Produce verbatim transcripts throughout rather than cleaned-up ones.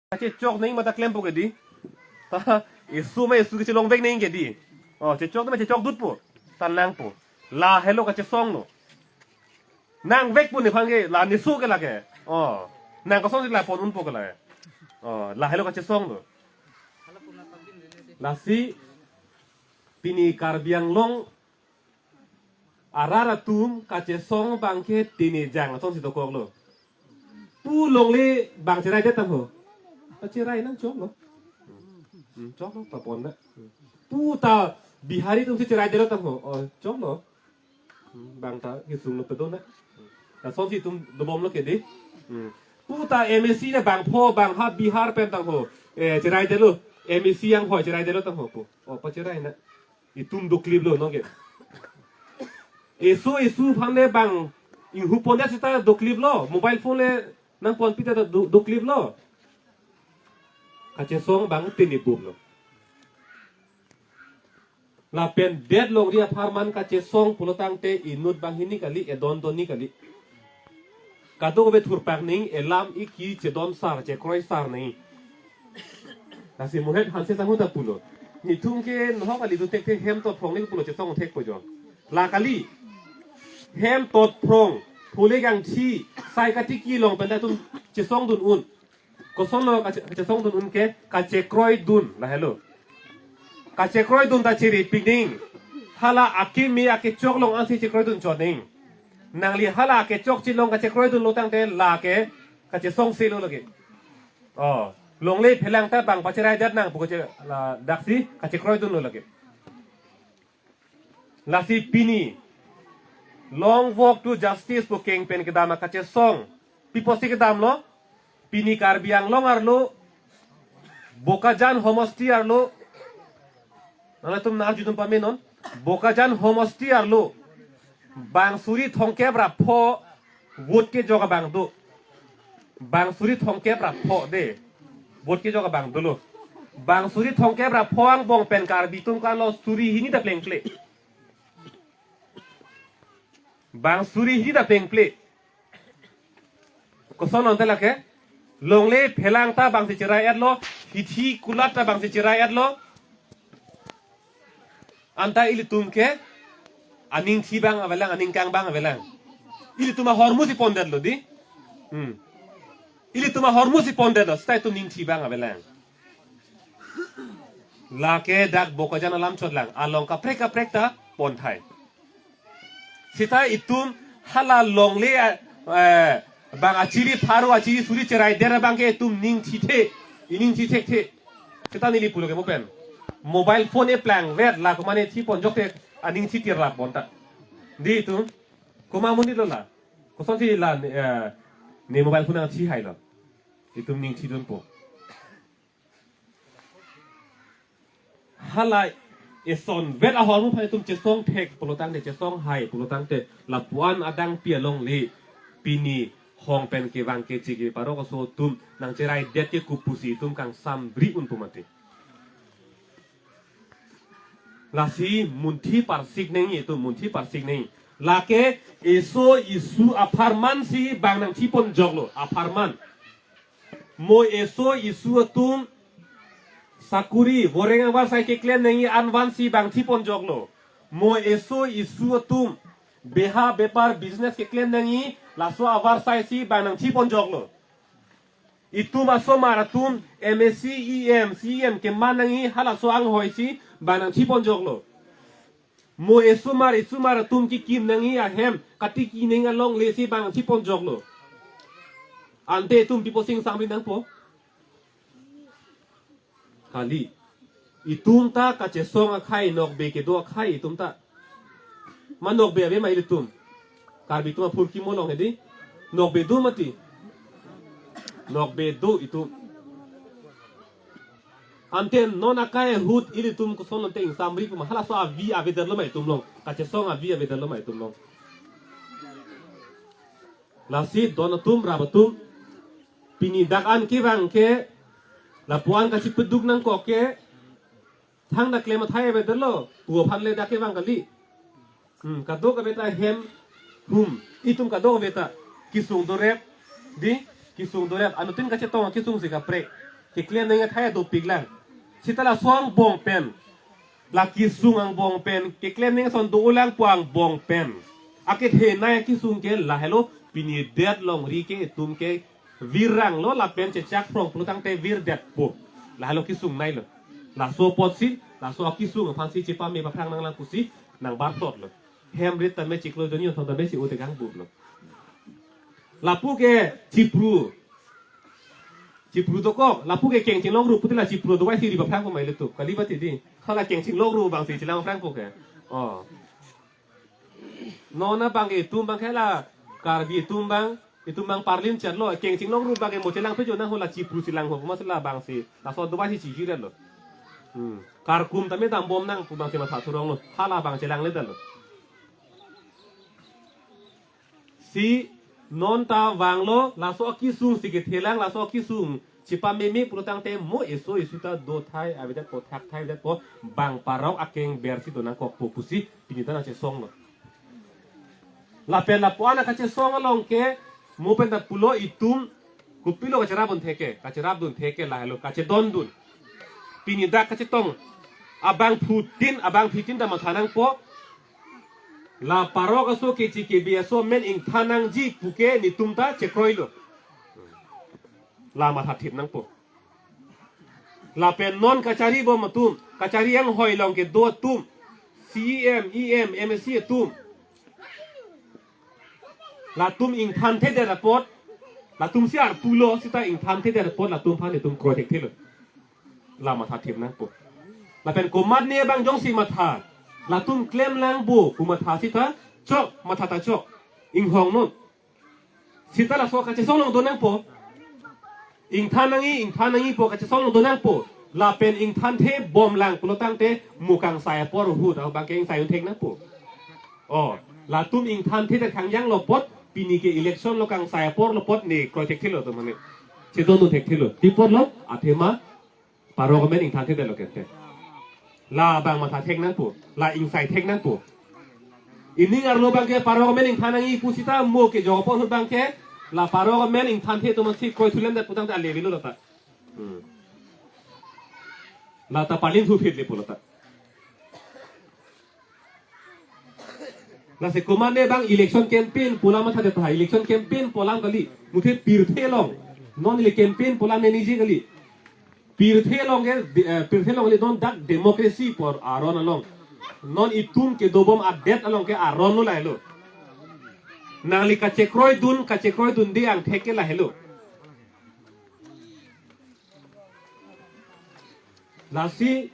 Kachechok nangji mata klempo ke di. Ta, isu ma isu kachelongvek nangji ke di. Oh, chechok ma chechok dutpo. Ta nangpo. Lahelo kachesong lo. Nangvekpo nephan ke, la neso ke lake. Oh, nang kosonsi la pon unpo ke lake. Oh, lahelo kachesong lo. Lasi pini Karbi Anglong arat atum kachesong abang ke tini jang asonsi dokoklo. Pu longle bang cherai det tangho. Pacherai nang choklo. Hmm, choklo, papon na. Pu ta Bihari atumsi cherai det tangho. Oh, choklo. Hmm, bang ta kisung lo pedon na. Asonsi itum dobomlo ke di. Hmm. Pu ta M A C na bangpho, bang ha Bihar pen tangho. Eh, cherai detlo. M A C anghoi cherai detlo tangho pu. Oh, pacherai na. Itum dokliplo non ke. Eso eso aphan le bang inghu pondet seta dokliplo. Mobile phone le nangponpi ta do, dokliplo. Kachesong abang tini bumlo. Lapen det longri apharman kachesong pulotangte inut banghini kali, edon donni kali. Kadokave thurpak nangji, elam iki chedon sar, chekroi sar nangji. Lasi muhet hanse tangho ta pulo. Nelitum ke nohok kali dun thekthe, hem tot phrong le pulo chesong thekpo jo. La kali. Hem tot phrong, phule kangthi, sai katiki along pen ta itum chesong dun un. Kosonlo kache-, kachesong dun un ke, kachekroi dun, lahelo. Kachekroi dun ta chiripik nangji. Hala akimi akechok along ansi chekroi dun chot nangji. Nangli hala akechok chelong kachekroi dunlo tangte lake kachesongse lo lake. Oh, longle phelang ta bang pacherai det nang pu kache, la daksi kachekroi dunlo lake. Lasi pini Long Walk to Justice pu keng pen kedam akachesong. Pi apotsi kedamlo? Pini Karbi Anglong arlo, Bokajan homosti arlo. Nanglitum nangarju dun pame non. Bokajan homosti arlo. Bang suri thomkep ra pho vote kejok abang do. Bang suri thomkep ra pho de. Vote kejok abang dolo. Bang suri thomkep ra pho angbong pen Karbi atum kalo suri hini ta plengple. Bang suri hini ta plengple. Koson ante lake? Longle phelang ta bangsi cherai etlo, hithi kulat ta bangsi cherai etlo. Anta ilitum ke aning thi abang avelang, aning kang abang avelang. Ilitum ahormu si pondetlo di. Hmm. Ilitum ahormu si pondetlo, seta itum ning thi abang avelang. Lake dak Bokajan alam chotlang, along kaprek kaprek ta ponthai. Seta itum hala longle, eh, bang achiri pharo achiri suri cherai det abang ke itum ning thithe, ining thi thekthe. Seta neli pulo ke mo pen. Mobile phone eplangvet la komat ne thi ponjokte aning thi tirlap bonta. Di itum. Komat amonit lo la. Kosonsi la, eh, ne mobile phone nangthi hailo. Itum ning thi dunpo. Hala esonvet ahormu aphan itum chesong thek pulotangte, chesong hai pulotangte, lapuan adang pi alongle pini hong pen kevang keche ke parok aso atum nangcherai det ke kopusi itum kangsam bri un pu mati. Lasi munthi parsik nangji itum, munthi parsik nangji. Lake eso eso apharman si bang nangthi ponjoklo, apharman. Mo eso eso atum sakuri, voreng avarsai keklem nangji an vansi bang thi ponjoklo. Mo eso eso atum beha bepar business keklem nangji laso avarsai si bang nangthi ponjoklo. Itum asomar atum M A C, E M, C E M keman nangji halaso anghoi si bang nangthi ponjoklo. Mo esomar esomar atum kekim nangji ahem katiki nangji alongle si bang nangthi ponjoklo. Ante itum pi apotsi ingsamri nangpo? Kali. Itum ta kachesong akhei, nokbe kedo akhei itum ta. Ma nokbe ave ma ilitum? Karbi atum aphurkimo along hedi. Nokbe do mati. Nokbe do itum. Ante non akai ahut ilitum koson ante ingsamri pu ma, halaso avi avedetlo ma itum along. Kachesong avi avedetlo ma itum along. Lasi don atum, rap atum, pini dak an kevang ke, lapuan kachipeduk nangkok ke, thangta klem athai avedetlo, pu aphan le dak kevang kali. Hmm, kadokave ta hem, hmm, itum kadokave ta kesung dorep, di, kesung dorep, anuttin kachetong kesung si kaprek. Keklem nangji athai dopiklang. Seta laso angbong pen, la kesung angbong pen, keklem nangji ason do-olang pu angbong pen, akethenei akesung ke lahelo, pini det longri ke itum ke viranglo lapen chechak phrong pulo tangte virdetpo. Lahelo kesungneilo. Laso apotsi, laso akesung aphansi chepame paphrang nanglang pusi nangbar plotlo. Hem rit tame chiklo joni, othon tame si ote kang buplo. Lapu ke chipru. Chipru dokok, lapu ke kengching longru puti la chipru dovai si ri paphrang po ma ilitum. Kali ba ti di. Hala kengching longru abang si chelang phrangpo ke. Oh. Non abang ke itum abang ke la Karbi itum abang, itum abang parlin chatlo, kengching longru abang ke mo chelang pejo nang, hala chipru chelang ho, ma sela abang si. Laso dovai si chijirlo. Hmm. Karkum tame dambom nang pu abang si matha thuronglo. Hala abang chelangledetlo. Si non ta vanglo, laso akesung si kethelang, laso akesung chepameme pulo tangte mo eso esu ta do thai, avedet po, thak thai avedet po, bang parok akeng ber si do nangkokpo pusi pini ta nangchesonglo. Lapen lapu-an kachesong along ke, mo pen ta pulo itum, kopilo kacherapdun theke, kacherapdun theke lahelo, kachedondun. Pini dak kachetong, abangphutin, abangphitin ta matha nangpo, la parok aso kechi kebi aso amen ingthan nangji puke netum ta chekroilo. La mathathip nangpo. Lapen non kacharibom atum, kachari anghoi along kedo atum, C E M, E M, M A C atum, latum ingthanthedet apot, latum si arpulo seta ingthanthedet apot, latum aphan itum kroi thekthelo. La mathathip nangpo. Lapen komatne abang jongsi matha, latum klemlang bo pu matha seta chok, matha ta chok. Inghong non. Seta laso kachesong along do nangpo. Ingthan nangji, ingthan nangji pu kachesong along do nangpo. Lapen ingthanthebomlang pulo tangte mo kangsai apor ahut abang ke ingsaidun thek nangpo. Oh, latum ingthanthedet khangjanglo apot, pini ke election lo, kangsai apor lo apot ne kroi thekthelo to mane. Chedondun thekthelo. Pi apotlo, athema parok amen ingthanthedetlo kente. La abang matha thek nangpo, la ingsai thek nangpo. Ining arlo abang ke parok amen ingthan nangji pu seta mo kejok apor ahut abang ke, la parok amen ingthanthe atum si kroithulemdet pu tangte ale avelo lata. Hmm. Lata palin thu phit le pu lata. Lasi komatne abang election campaign pu alam mathadet tahai, election campaign pu alam kali. Muthe pirthe along non ili campaign pu alam ne ningje kali. Pirthe along ke, eh, pirthe along kali, non dak democracy apor aron along. Non itum kedobom adet along ke aron lo lahelo. Nangli kachekroidun, kachekroidunde angthek ke lahelo. Lasi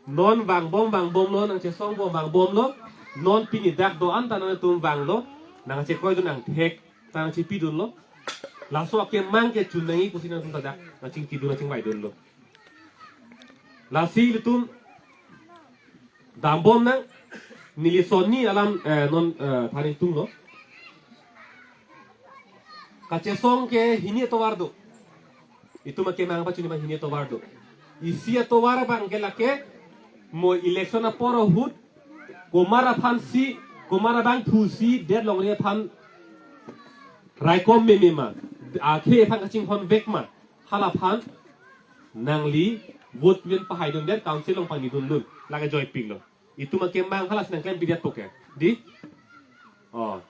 non vangbom vangbomlo, nangchesongbom vangbomlo, non pini dak do-an ta nangtum vanglo, nangchekroidun angthek ta nangchipidunlo. Laso akemang ke chun nangji pusi nangtum ta dak nangchingkidun, nangchingvaidunlo. Lasi ilitum dambom nang, neli sonni alam, eh, non, eh, than ingtunglo. Kachesong ke hini atovar do. Itum akemang pachini abang hini atovar do. Isi atovar abang ke lake mo election apor ahut, komat aphansi, komat abangphusi det longri aphan raikom meme ma, akhei aphan kachinghon vek ma, hala aphan nangli vote pen pahaidundet, council along pangnidunlun, lake joipiklo. Itum akemang halasi nangklem pidetpo ke. Di? Oh.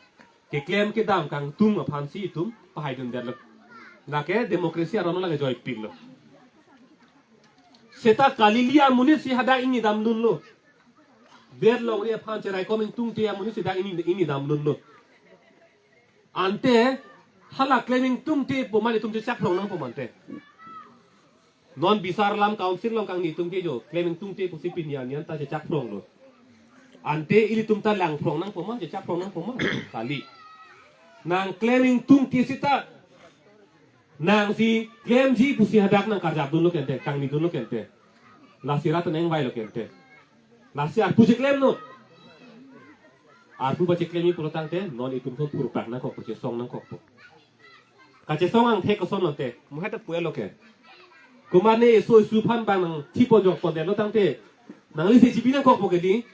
Keklem kedam kangtung aphansi itum pahaidundetlo. Lake democracy aron lake joipiklo. Seta kalili amonit si hadak ingni damdunlo. Det longri aphan cheraikom ingtungte amonit si dak ingni, ingni damdunlo. Ante hala klem ingtungte pu amat itum chechak phrong nangpo ma ante. Non bisar alam council along kangni atum ke jo klem ingtungte pusi pini an nian ta chechak phronglo. Ante ilitum ta lang phrong nangpo ma, chechak phrong nangpo ma? Kali. Nangklem ingtungte seta nangsi klemji pusi hadak nangkarjapdunlo kente, kangnidunlo kente. Lasi rat nangvailo kente. Lasi arpu cheklemnon. Arpu pacheklemji pulo tangte non itum thon purpak nangkokpo, chesong nangkokpo. Kachesong angthek koson lote, muheta puelo ke. Komatne eso esu aphan abang nangthipon jokpondetlo tangte, nangli ese chibi nangkokpo ke di.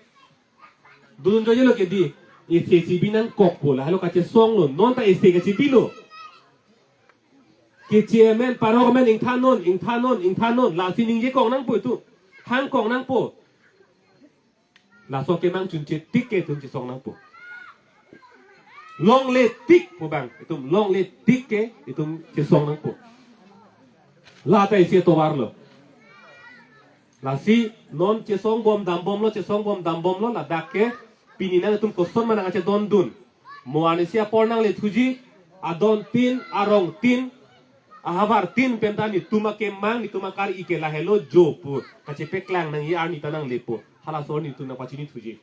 Dun joyelo ke di. Ese chibi nangkokpo, lahelo kachesonglo, non ta ese kachibilo. Keche amen, parok amen ingthannon, ingthannon, ingthannon. Lasi ningje kong nangpo itum. Hang kong nangpo. Laso kemang chunche tik ke itum chesong nangpo. Longle tik pu abang, itum longle tik ke itum chesong nangpo. La ta isi atovar lo. Lasi non chesong bom dam bomlo, chesong bom dam bomlo, ladak ke pini nangtum koson ma nangchedondun. Mo arnisi apor nangle thuji, adon tin, arong tin, ahavar tin pen ta netum akemang, netum akar-i ke lahelo jo pu kachepeklang nangji arni ta nanglepo. Halaso netum nangpachini thuji.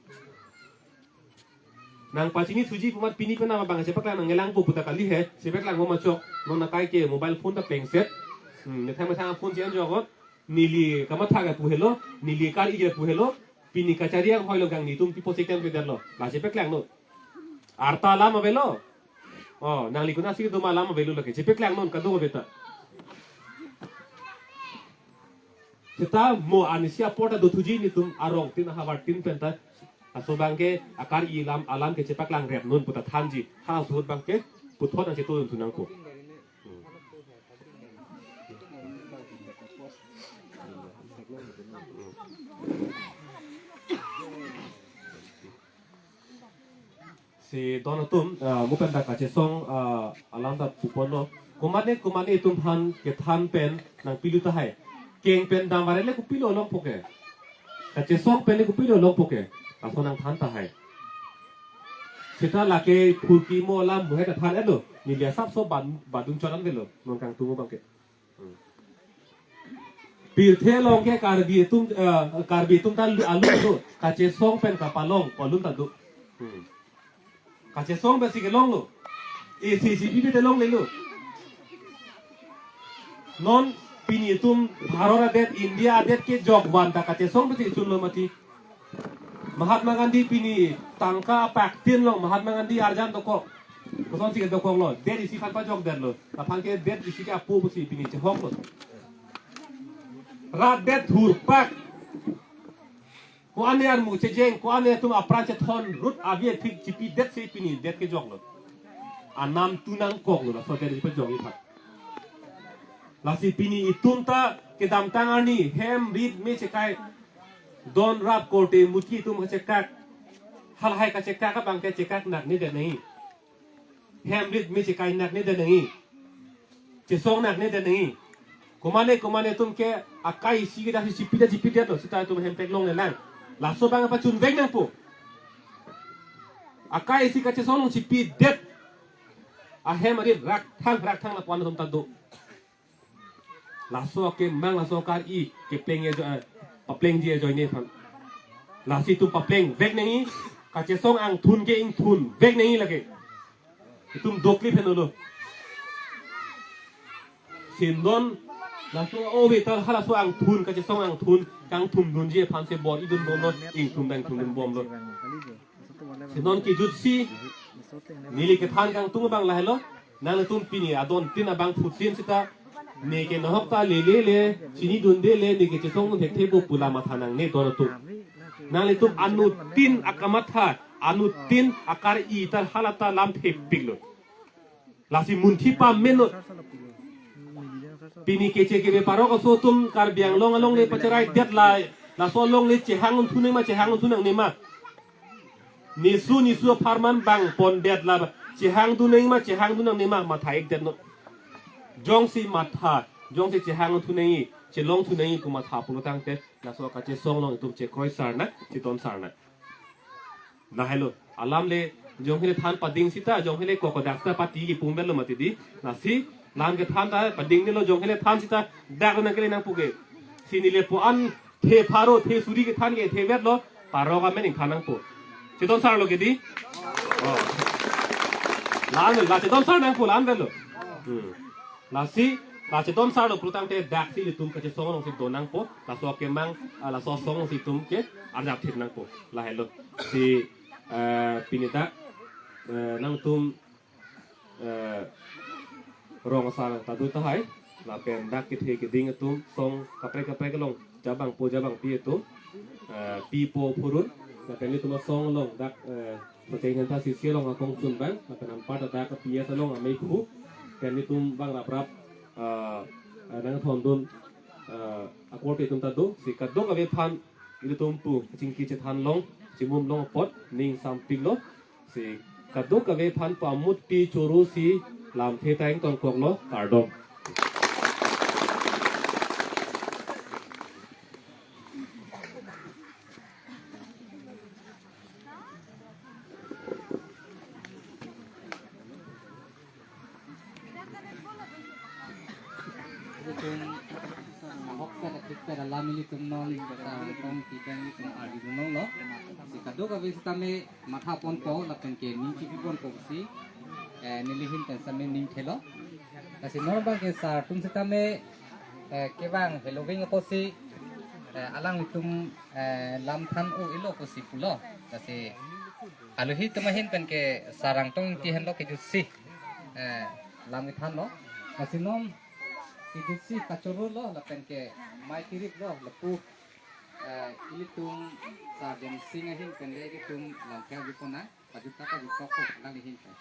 Nangpachini thuji pu amat pini pen abang chepaklang nangnelangpo pu ta kali he, chepaklang bom achok, non akai ke mobile phone ta plengset. Hmm, methang methang phone chen jokot, neli kamatha ke pu helo, neli kar-i ke pu helo, pini kachari anghoi lo gang netum tipo second pe derlo, la chepaklang non. Arta alam avelo. Oh, nangli konatsi doma alam avelo lake, chepaklang non kadokave ta. Seta mo arnisi apor ta do thuji netum arong tin ahavar tin pen ta. Laso abang ke akar-i alam, alam ke chepaklang rep non pu ta thanji. Halaso ahut abang ke puthot nangchetondun thu nangpo. Si don atum, ah, mo pen ta kachesong, ah, alam ta puponlo. Komatne, komatne itum aphan kethan pen nangpilut tahai. Keng pen dam vare le kopilo longpo ke. Kachesong pen le kopilo longpo ke. Laso nangthan tahai. Seta lake phurki mo alam mo he ta than-etlo. Neli asapso ban, badun choran velo. Non kangtung abang ke. Pirthe along ke Karbi atum, eh, Karbi atum ta lu-, alun do. Kachesong pen kapalong, palun ta do. Hmm. Kachesong pensi kelonglo. A C C P P te longlelo. Non pini itum Bharat adet, India adet kejok van ta kachesong pensi chunlo mati. Mahatma Gandhi pini tangka apak tin along Mahatma Gandhi arjan dokok. Kosonsi kedokoklo, det isi aphan pajokdetlo. Aphan ke det isi ke apo pusi pini chehoklo. Rat det thurpak. Ko-an armu chejeng, ko-an atum apran chethon rut avi athik chipidetsi pini det kejoklo. Anam tu nangkoklo, laso det isi pajokji aphan. Lasi pini itum ta kedamtang arni hem rit me chekai, don rap korte muthi itum kachekak. Halahai kachekak abang ke chekak naknedet nangji. Hem rit me chekai naknedet nangji. Chesong naknedet nangji. Komatne komatne atum ke akai isi ke daksi chipidet chipidetlo seta itum hemprek longlelang. Laso abang pachunvek nangpo. Akai isi kachesong along chipidet. Ahem arit rakthang rakthang lapu-an atum ta do. Laso akemang laso akar-i kepleng ajo-, eh, paplengji ajoine aphan. Lasi itum paplengvek nangji, kachesong angthun ke ingthunvek nangji lake. Itum dokli phenolo. Si non laso ove ta halaso angthun kachesong angthun kangthumdunji aphan si bor-idun bomlo, ingthum dang thumdun bomlo. Si non kejutsi neli kethan kangtung abang lahelo. Nangtum pini adon tin abang phutin seta, ne ke nahok ta lele le, chinidunde le, ne ke chesong thekthe bo pu la matha nangne don atum. Nanglitum anuttin akamatha, anuttin akar-i ta hala ta lamthe piklo. Lasi munthi pamenon. Pini keche kebe parok aso atum Karbi Anglong alongle pacheraidetlo. Laso alongle chehangdun thunang ma, chehangdun thunangne ma. Nesu nesu apharman bang pondetlo. Chehangdun nang ma, chehangdun nangne ma, matha-ikdetnon. Jongsi matha, jongsi chehangdun thunangji, chelongdun thunangji pu matha pulo tangte, laso kachesong along itum chekroi sarna, chedon sarna. Lahelo, alam le, jong hele than pading seta, jong hele kokodak seta pati kipung belo mati di. Lasi, lam kethan ta padingnelo, jong hele than seta, dak nangkele nangpu ke. Si neli lapu-an the pharo, the suri kethan ke, thevetlo, parok amen ingthan nangpo. Chedon sarlo ke di? Oh. La-an, la chedon sar nangpo, la-an velo. Hmm. Lasi, la chedon sarlo pulo tangte daksi itum kachesong alongsi don nangpo, laso akemang, ah, laso asong alongsi itum ke arjap thip nangpo. Lahelo. Si, eh, pini ta, eh, nangtum, eh, rong asar ta do tahai, lapen dak kethe keding atum, song kaprek kaprek along, jabang po jabang pi atum, eh, pi po phurun, lapen itum asong along, dak, eh, Pacheng henta sisi along akong chun bang, lapen anparta dak P S along amei khu, pen itum bang rap rap, ah, ah, nangthondun, ah, akorte atum ta do, si kadokave aphan ilitum pu chingki chethan long, chimum long apot ning sampik lo, si kadokave aphan pu amutpi choro si lamthe ta ingtonkok lo, kardom. Ilitum ahokpet athikpet alam ilitum non, ilitum tong tibeng ilitum arjudun longlo. Si kadokave sitame matha ponpo lapen ke ning chipi ponpo si, eh, nelihin pen sitame ning thelo. Lasi non abang ke sar atum sitame, eh, kevang heloving apotsi, eh, alanglitum, eh, lam than-o-ilo pusi pulo. Lasi alohi atum ahin pen ke Sar Angtong Ingti henlo kejutsi, eh, lam kethanlo. Lasi non kejutsi kachoro lo lapen ke mei kerip lo lapu, eh, ilitum Sar Demsing ahin pen le ilitum lamthe arju ponnang, pajut ta pajut tokpo alangli ahin pen.